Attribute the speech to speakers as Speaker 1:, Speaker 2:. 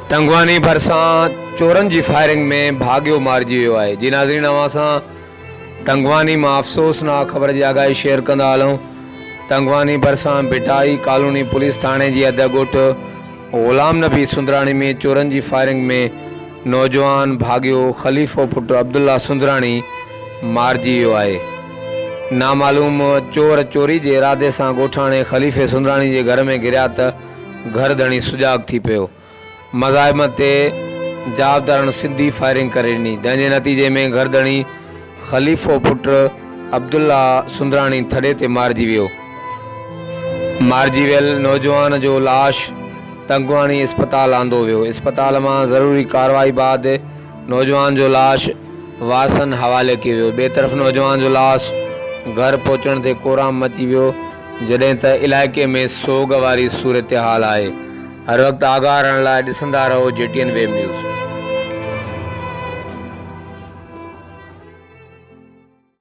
Speaker 1: تنگواني ڀرسان چورن جي فائرنگ ۾ ڀاڳيو مارجي ويو آهي جي ناظرين اوهان سان تنگواني مان افسوسناڪ خبر جي آگاهي شيئر ڪندا هلون تنگواني ڀرسان ڀٽائي ڪالوني پوليس ٿاڻي جي حد ڳوٺ غلام نبي سندراڻي ۾ چورن جي فائرنگ ۾ نوجوان ڀاڳيو خليفو پٽ عبدالله سندراڻي مارجي ويو آهي نامعلوم چور چوري جي ارادي سان ڳوٺاڻي خليفي سندراڻي جي گهر ۾ گهريا ته گهر ڌڻي سجاڳ ٿي پيو. مزاحمت تي جوابدارن سڌي فائرنگ ڪري ڏني، جنهن جي نتيجي ۾ گهر ڌڻي خليفو پٽ عبدالله سندراڻي ٿڏي تي مارجي ويو. مارجي ويل نوجوان جو لاش تنگواڻي اسپتال آندو ويو. اسپتال مان ضروري ڪارروائي بعد نوجوان جو لاش وارثن حوالي ڪيو ويو. ٻئي طرف نوجوان جو لاش گهر پهچڻ تي ڪورام مچي ويو. جڏهن ته علائقي ۾ سوڳ واري صورتحال آهي. هر وقت آگاهه رهڻ لاء ڏسندا رهو G T N web news.